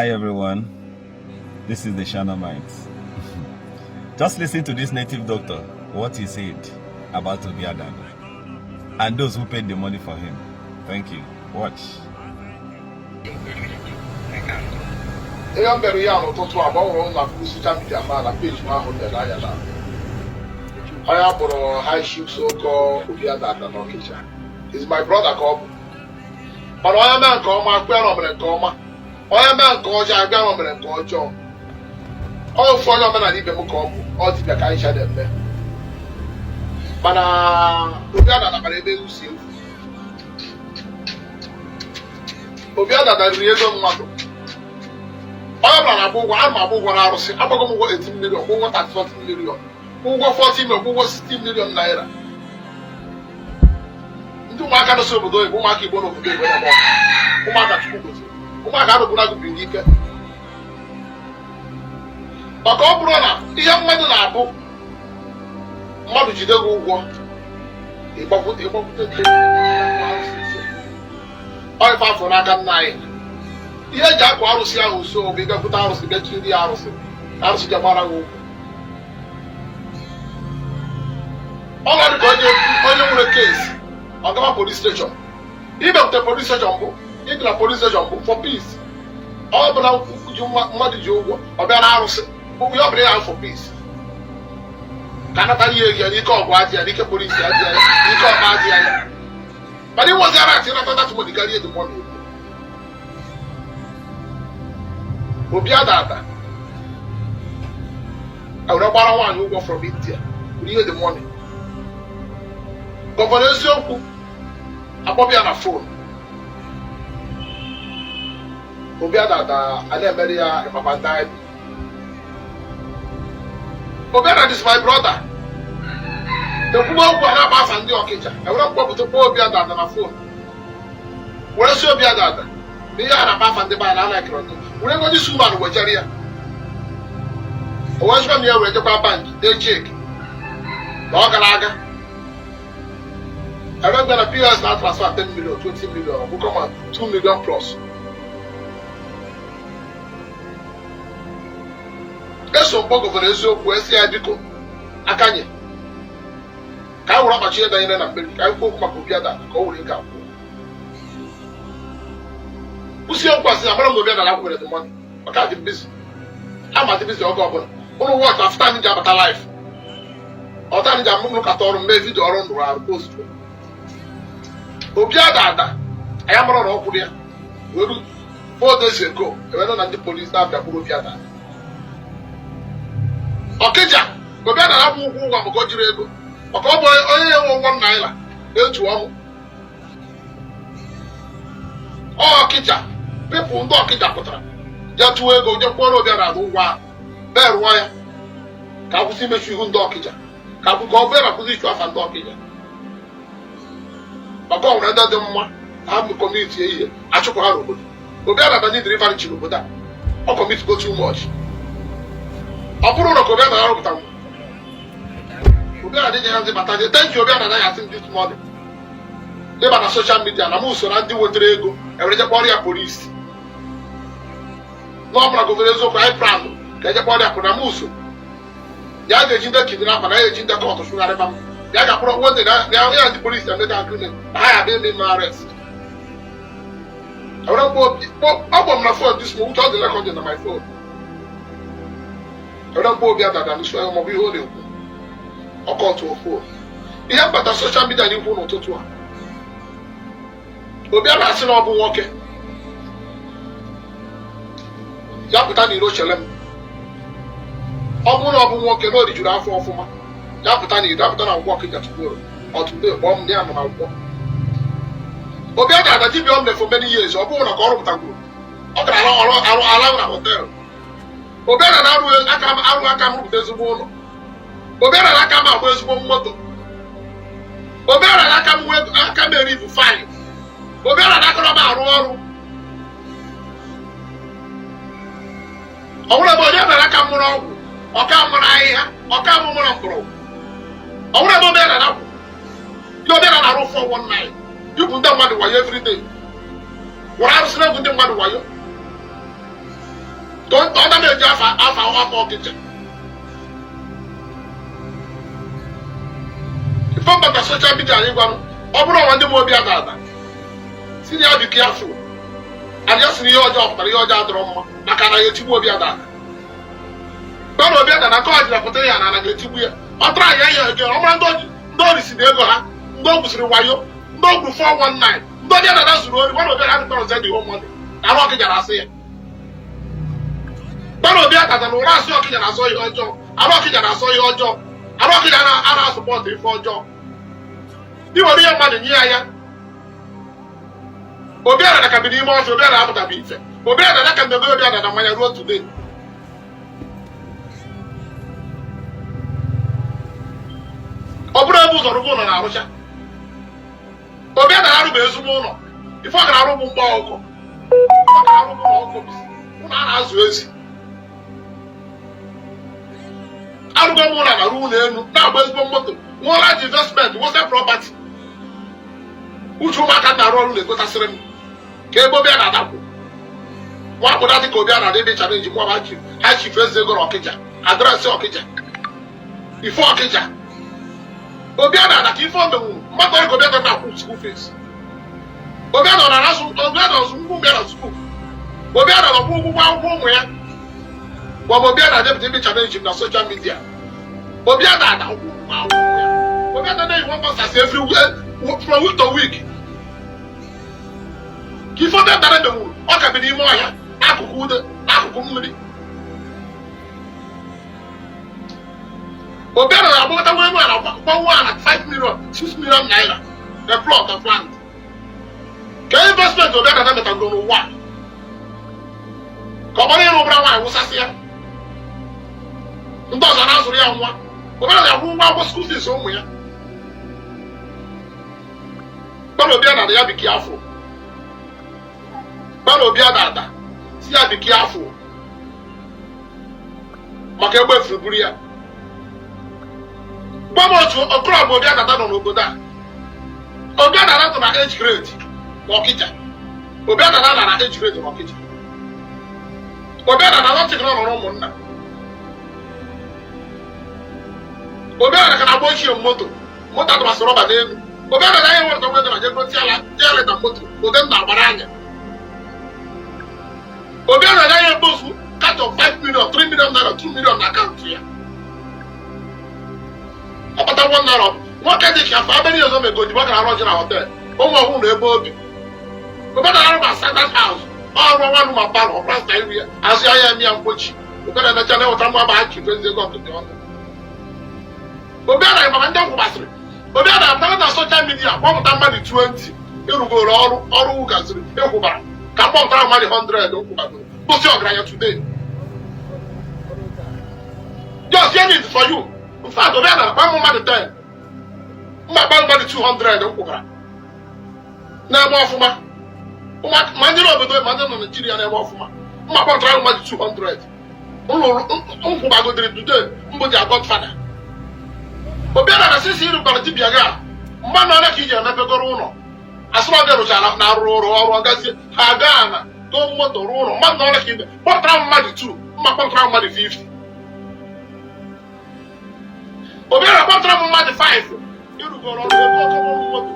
Hi everyone, this is the Shanamites. Just listen to this native doctor, what he said about Obi Adada and those who paid the money for him. Thank you. Watch. Ihe m bịara ya n'ụtụtụ a gbanwere na social media ma na peji m ahụ lere anya na onye a kpọrọ High Chief Soko Obi Adada na Ọkịja is my brother ka ọ bụ, mana onye mee nke ọma akpịa na o mere nke ọma, onye mee nke ọjọọ akpịa na o mere nke ọjọọ. Ọ ofu onye omenala ibe m ka ọ bụ, ọ dibịa ka anyị na-eme, mana Obi Adada bara ebe ewu si efu. Obi Adada riri ego mmadụ. Onye ọbụla na-agba ụgwọ, ana m agba ụgwọ n'arụsị. Agbago m ụgwọ 18 million, ụgwọ 30 million, ụgwọ 40 million, ụgwọ 60 million naira. Ndị ụmụaka nọ obodo oyibo, ụmụaka Igbo n'obodo oyibo na-eme ụmụaka Chukwu goziri, ụmụaka arụbụrụ agụ biri ike. Maka ọ bụrụ na ihe mmadụ na-abụ mmadụ jide gị ụgwọ, ịgbakwute ọ ife afọ n'aka nna anyị. Ihe eji akụ arụsị ahụ nso bụ ịgakwute arụsị, bịa chiri ya arụsị, ka arụsị ji agbara gị ụgwọ. Ọnọdụ ka onye nwere case ọ gaba police station, ịbịakwute police station bụ ịdị na police station bụ for peace. Ọ bụla ji mmadụ ji ụgwọ, ọ bịa na arụsị, ihe ọ bụla ya for peace, ka anata ihe ego ya n'ike ọgụ adị ya n'ike, polisi adị ya n'ike, ọkpa adị ya. Mana ịnwezi ara atị nata that money karịa the money. Obi Adada ewere gbara nwaanyị ụgwọ from India were ihe the money. Governor Eziokwu akpọbịa na phone Obi Adada a na-emere ya ịpapa ndị anyị. Obi Adada is my brother. Ekwuwe okwu a na-akpa afa ndị Ọkịja, ewere mkpọpụta kpọọ Obi Adada na phone, were sị Obi Adada na ihe a na-akpa afa ndị be anyị na anaghị ndị were ego this woman wejere ya. O wee sịkwa m ya were jekwa bank dee cheque na ọ gara aga ebe bịa na POS na transfer 10 million, 20 million, ọ bụkọ ma 2 million plus. Eso mkpọ Governor Eziokwu esi ya biko akanye ka a were ọkpachi ihe danyere na mmiri, ka anyị kwuo okwu maka Obi Adada ka o were ego akwụọ. Kwụsị okwu asị na mara m na Obi Adada akwụkwere the money maka adị busy, ama dị busy oge ọbụla. Ụnụ watch after m ji abata live, ọta m ji amụ kata ọrụ mee video ọrụ nụrụ arụ post. Obi Adada anyị mara na ọ kwụrụ ya were 4 days ago ewere na ndị polisi na-abịa kpụrụ Obi Adada Ọkịja. Obi Adada akwụ ụgwọ ụgwọ maka o jiri ego, maka ọ bụ onye ya nwe ụgwọ naira na-etu ọnụ Ọkịja. People ndị Ọkịja pụtara jee tụọ ego, jee kwụọrọ Obi Adada ụgwọ ahụ, berụọ ya ka akwụsị imechu ihu ndị Ọkịja, ka akwụ ka ọ bịara akwụsị ichu afa ndị Ọkịja, maka ọ nwere ndị dị mma ha commit ihe achụpụ ha n'obodo. Obi Adada ndị dịrị chiri obodo a, ọ commit go too much. Ọ bụrụ na ka Obi Adada rụpụta Obi Adada nye ndị bata. Thank you. Obi Adada ya asị this morning ịba na social media na m so na ndị wetara ego ewere je kpọrọ ya polisi n'ọbụla. Governor Eziokwu anyị plan ka eje kpọrọ ya pụ na m so ya ga-eji ndị kidnapper na ya eji ndị cult chụgharịba m, ya ga-akpọrọ nwanne na ya ndị polisi emega agreement na ha ya abịa eme m arrest. Ewere mkpọ m na phone this morning, ọ dị recording na my phone. Ewere mkpọ Obi Adada n'isi onye maọbụ ihe ọ na-ekwu ọkọtụ phone. Ihe mbata social media n'ikwu n'ụtụtụ a, Obi a na-asị na ọ bụ nwoke ya pụta n'iro chele m. Ọ bụrụ na ọ bụ nwoke na o rijuru afọ ọfụma, ya pụta n'iro, ya pụta na Nkwọ Ọkịja tukwuru ọtụtụ kpọọ m ya nọ na Nkwọ. Obi Adada dibịa ọ mere for many years, ọ bụrụ na ka ọ rụpụtakwuru ọ gara arụ arụ arụ na hotel. Obi Adada arụ aka m arụ aka m rụpụta ezigbo ụlọ. Obi Adada aka m agba ezigbo moto. Obi Adada aka m nwee aka m eri bụ fine. Obi Adada aka m arụ ọrụ ọ bụrụ ebe onye mere aka m mụrụ ọgwụ, ọka mụrụ ahịhịa, ọka m mụrụ mgbọrọgwụ. Ọ bụrụ ebe Obi Adada kwụ ihe Obi Adada arụ 419 igwu ndị mmadụ wayo everyday, were arụsị na-egwu ndị mmadụ wayo. Ọ na na-eji afa afa afa Ọkịja. Ife mbata social media anyị gwanụ, ọ bụrụ ọnwa ndị m Obi Adada si na ya be careful and ya si na ihe ọjọọ pụtara, ihe ọjọọ adịrọ mma, maka na ya etigbu Obi Adada. Gbana Obi Adada nke ọ jiri pụtara ya na ana ga-etigbu ya. Ọ tara ya ya ege ọ mara ndị o risiri ego ha, ndị o gwusiri wayo, ndị o gwuru 419, ndị Obi Adada zuru ori. Gbana Obi Adada tọrọ dị money na arụ Ọkịja na-asị ya. Gbana Obi Adada na ụra asị Ọkịja na-asọ ihe ọjọọ, arụ Ọkịja na-asọ ihe ọjọọ, arụ Ọkịja na support ife ọjọọ. Ị were ihe mmadụ nye ya ya. Obi Adada ka bi n'ime ọfịa. Obi Adada apụtabe ife. Obi Adada ka mmego Obi Adada mmanya ruo today. Ọ bụrụ ebe ụzọ rụgo ụlọ na-arụcha, Obi Adada arụ bụ ezigbo ụlọ. Ife ọ gara arụ bụ mgba ọkụkọ. Ọ gara arụ bụ ụlọ ọkụkọ bisi ụlọ a na-azụ ezi. Arụgo m ụlọ na ruo ụlọ elu, na-agba ezigbo moto, nwụọla ji investment, nwesa property. Uche ụmụaka na-arụ ọrụ na-egotasịrị m ka ebe Obi Adada kwụ. Nwa akpụda dị ka Obi Adada ebe challenge mụ ha chief, ha chief eze ego na Ọkịja, address Ọkịja, ife Ọkịja. Obi Adada ka ife omenwu mmadụ ọrụ ka Obi Adada na-akwụ school fees. Obi Adada na-asụ, Obi Adada ọzụ ngwụ bịa na school. Obi Adada kwụ ụgwọ akwụkwọ ụmụ ya. Gwa m Obi Adada depụta ebe challenge m na social media. Obi Adada kwụ ụgwọ akwụkwọ ụmụ ya. Obi Adada na-eyi one boxers every week from week to week. Ka ife Obi Adada menwuru, ọ ka bi n'ime ọhịa, n'akụkụ ude, n'akụkụ mmiri. Obi Adada agbakọta nwa elu ala gbanwe ala 5 million, 6 million naira a plot of land. Ka investment Obi Adada metagoro n'ụwa, ka ọ gbara ịrụ ụbara nwaanyị wụsasị ya, ndị ọzọ na-azụrụ ya nwa. Obi Adada akwụ ụgwọ akwụkwọ school fees ụmụ ya. Gbara Obi Adada ya be careful. Gbara Obi Adada si ya be careful, maka egbe efuru buru ya. Gwa m otu okorobịa Obi Adada nọ n'obodo a. Obi Adada nọ na age grade n'Ọkịja. Obi Adada nọ na age grade n'Ọkịja. Obi Adada nọtịghị nọ nọrọ ụmụnna. Obi Adada ka na-agba ochie moto, moto atụmasị rọba n'elu. Obi Adada anyị nwere nwe na jego tiala tiala moto ụdị nna agbara anya. Obi Adada anyị ebozu carton 5 million, 3 million naira, 2 million na account ya. Ọ kpata 1 naira. Nwoke dị ka afọ abịa ọzọ mego odibo gara arụ ọjị na hotel ụmụ ọhụrụ na ebe obi. Obi Adada arụ ma standard house, ọrụ nwa ma parlour, ọ plasta iru ya, azụ ya ya eme ya mkpochi. Obi Adada emecha na-eweta mma ma chief eze ego ọkịta ọnụ. Obi Adada maka ndị ọgwụ gbasịrị. Obi Adada pụtara na social media kpọpụta mmadụ 20 ịrụgoro ọrụ, ọrụ wugaziri ịkwụbara ka mkpọpụtara mmadụ 100 nkwụbagoro kwụsị ọgaranya today. Just hear it for you. In fact, Obi Adada kpa mmadụ 10, mma kpa mmadụ 200 nkwụbara na-eme ọfụma, ma ndị n'obodo ma ndị nọ Naijiria na-eme ọfụma. Mma kpọpụtara mmadụ 200 nkwụbagodiri today mbụ ji godfather. Obi Adada sisi ịrụkwara dibịa gị a, mmanụ ole ka iji emepegoro ụlọ asụrọ gị rụchara na arụrụ ọrụ ọrụ ọgazie ha gaa na goo moto rụọ ụlọ? Mmadụ ole ka ibe kpọpụtara mmadụ 2, mma kpọpụtara mmadụ 50. Obi Adada kpọpụtara m mmadụ 5 ịrụgoro ọrụ ego ọkọbọrụ moto.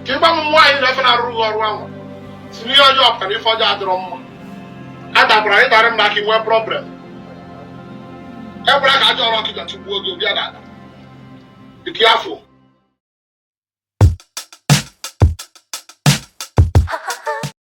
Ka ịgba m nwaanyị na-efe na-arụrụ gị ọrụ ahụ si n'ihe ọjọọ pụtara, ife ọjọọ adịrọ mma. Adakwara ịdarị m n'aka inwe problem. Ekwela ka ajọ ọrụ Ọkịja tụgbuo gị. Obi Adada, be careful.